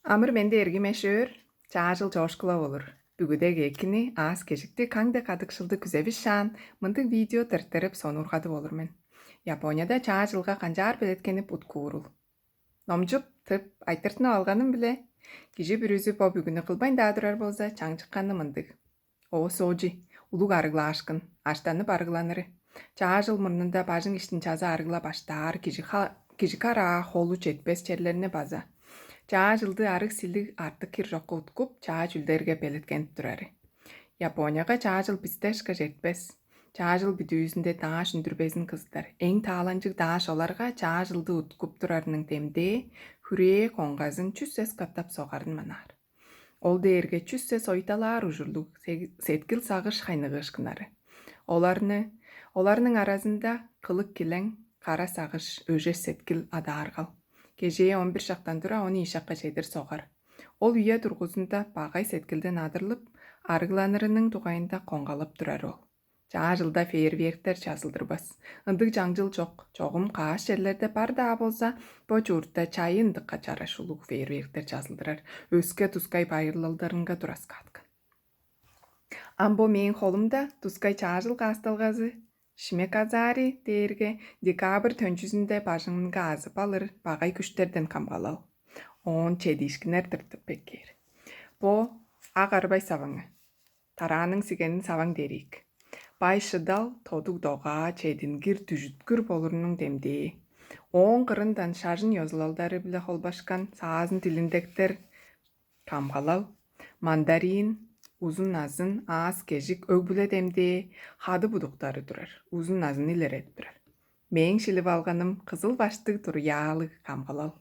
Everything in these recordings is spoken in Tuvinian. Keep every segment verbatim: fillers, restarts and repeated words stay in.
Амыр-менди, эргим эш-өөр, чаа чыл чоокшулап олур. Бүгүдег экини, аас-кежикти, каң дег кадыкшылды күзевишаан, мындыг видео тырттырып сонуургадып олур мен. Японияда чаа чылга канчаар белеткенип уткуурул? Номчуп, тып, айтыртынып алганым-биле, кижи бүрүзү бо бүгүнү кылбайн-даа турар болза, чаңчыкканы мындыг. Оо соожи, улуг арыглаашкын, аштанып арыгланыры. Чаа чыл мурнунда бажың иштин чаза арыглап аштаар кижи, кижи караа холу четпес черлерни база. Чаа чылды арыг-силиг, артык хир чокка уткуп, чаа чүүлдерге белеткенип турары. Японияга чаа чыл бисте ышкаш эртпес. Чаа чыл бүдүүзүнде дааш үндүрбезин кызыдар, эң тааланчыг дааш оларга чаа чылды уткуп турарының демдээ, хүрээ, коңгазын чүс эс катап согарын манаар. Ол дээрге чүс эс ойталаар ужурлуг сеткил-сагыш хайныгыышкыннары. Оларны, оларның аразында кылык-килең, кара сагыш, өжес сеткил, адааргал. Кежээ он бир шактан тура он ийи шакка чедир согар. Ол үе дургузунда багай сеткилден адырлып, арыгланырының дугайында коңгалап турар ол. Чаа чылда фейерверктер чазылдырбас. Ындыг чаңчыл чок. Чогум каш черлерде бар-даа болза, бо чууртта чайын дыка чараш улуг фейерверктер чазылдырар, өске тускай байырлалдарынга тураскааткан. Ам бо мээң холумда тускай чаа чыл каасталгазы, шимек азаари дээрге декабрь төнчүзүнде бажыңынга азып алыр багай күштерден камгалал. Оон чедиишкиннер тыртып беккээр. Бо ак арбай саваңы. Тарааның сигенин саваң дерик. Бай шыдал, тодуг догаа, чедингир, дүжүткүр болурунуң демдээ. Ооң кырындан шажын ёзулалдары-биле холбашкан саазын тилиндектер, камгалал, мандарин, узун назын, аас-кежик, өг-бүле демдээ, хады будуктары турар, узун назын илередип турар. Мээң шилип алганым кызыл баштыг туруяалыг камгалал.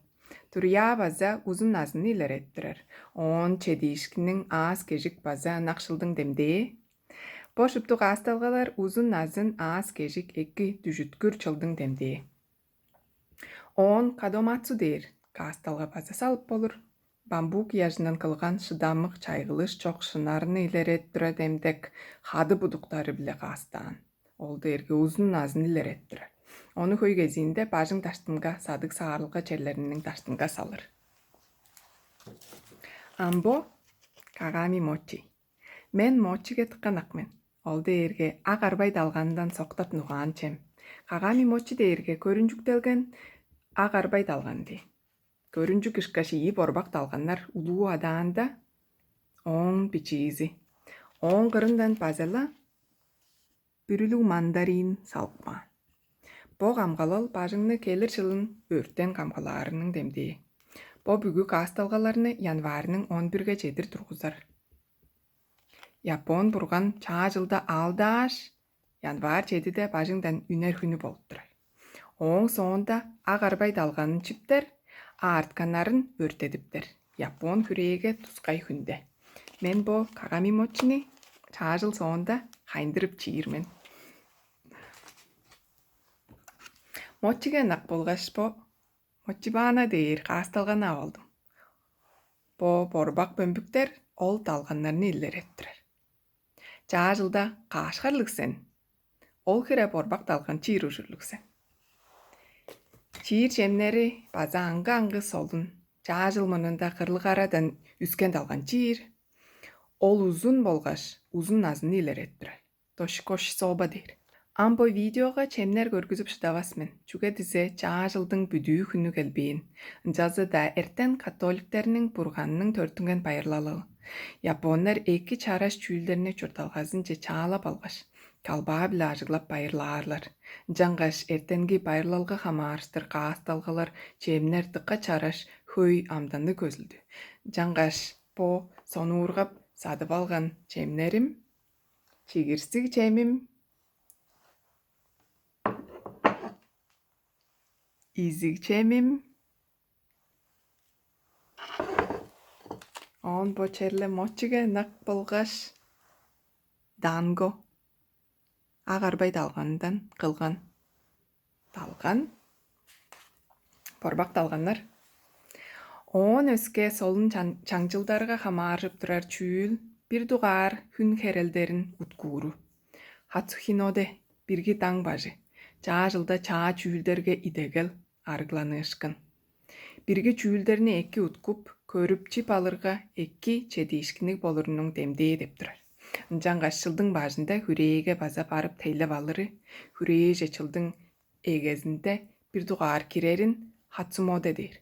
Туруяа база узун назын илередип турар. Оон чедиишкинниң аас-кежик база ынакшылдың демдээ. Бо шупту каасталгалар узун назын, аас-кежик, эки дүжүткүр чылдың демдээ. Оон кадомацу дээр каасталга база салып болур. Бамбук ыяжындан кылган шыдамык, чайгылыш чок шынарны илередип турар демдек, хады будуктары-биле каастаан. Ол дээрге узун назын илередип турар. Ону хөй кезиинде бажың даштынга, садыг-саарылга черлериниң даштынга салыр. Ам бо кагами мочи. Мен мочиге дыка ынак мен. Ол дээрге ак арбай далганындан соктап нугаан чем. Кагами мочи дээрге көрүнчүктелген ак арбай далганы дээр. Көрүнчүк ышкаш ийи борбак далганнар улуу адаанда, ооң бичиизи. Ооң кырындан база-ла бүрүлүг мандарин салып каан. Бо камгалал бажыңны келир чылын өрттен камгалаарының демдээ. Бо бүгү каасталгаларны январьның он бирге чедир тургузар. Япон бурган чаа чылда аалдааш, январь чедиде бажыңдан үнер хүнү болуп турар. Ооң соонда ак арбай далганын чиптер, а артканнарын өрттедиптер. Япон хүрээге тускай хүнде. Мен бо кагами мочини чаа чыл соонда хайындырып чиир мен. Мочиге ынак болгаш бо мочибаана дээр каасталганы ап алдым. Бо борбак бөмбүктер ол далганнарны илередип турар. Чаа чылда каш харлыг сен? Ол хире борбак далган чиир ужурлуг сен. Чиир чемнери база аңгы-аңгы солун, чаа чыл мурнунда кырлыг арадан үскен далган чиир. Ол узун болгаш узун назыны илередип турар. Тошикоши соба дээр. Ам бо видеога чемнер көргүзүп шыдавас мен, чүге дизе чаа чылдың бүдүү хүнү келбээн. Ынчалза-даа эртен католиктерниң бурганның төрүттүнген байырлалы. Японнар эки чараш чүүлдерни чуртталгазынче чаалап алгаш, калбаа-биле ажыглап байырлаарлар. Ынчангаш эртенги байырлалга хамаарыштыр каасталгалар, чемнер дыка чараш, хөй амданныг көзүлдү. Ынчангаш бо сонуургап садып алган чемнерим: чигирсиг чемим, изиг чемим, оон бо черле мочиге ынак болгаш данго, ак арбай далганындан кылган далган, борбак далганнар. Оон өске солун чан-, чаңчылдарга хамааржып турар чүүл бир дугаар хүн херелдерин уткууру. Хацухиноде, бирги даң бажы, чаа чылда чаа чүүлдерге идегел, арыгланыышкын. Бирги чүүлдерни эки уткуп, көрүп чип алырга эки чедиишкинниг болурунуң демдээ деп турар. Ынчангаш чылдың бажында хүрээге база барып тейлеп алыры, хүрээже чылдың эгезинде бир дугаар кирерин Хацумоде дээр.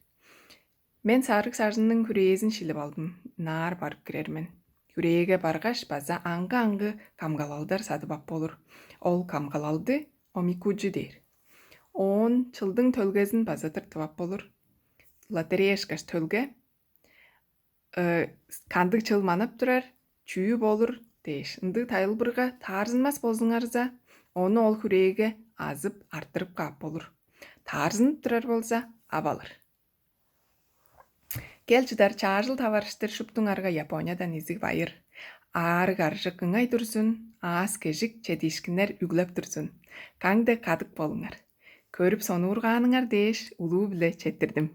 Мен сарыг саржынның хүрээзин шилип алдым, ынаар барып кирер мен. Хүрээге баргаш база аңгы-аңгы камгалалдар садып ап болур. Ол камгалалды омикуджи дээр. Оон чылдың төлгезин база тыртып ап болур. Лотерея ышкаш төлге э, кандыг чыл манап турар, чүү болур дээш, ындыг тайылбырга таарзынмас болзуңарза, ону ол хүрээге азып арттырып каап болур. Таарзынып турар болза, ап алыр. Кел чыдар чаажыл таварыштыр шуптуңарга Япониядан изиг байыр. Аарыг аржык ыңай турзун, аас кежик чедиишкиннер үглеп турзун. Каң дег кадык болуңар. Көрүп сонуургааныңар дээш улуу-биле четтирдим.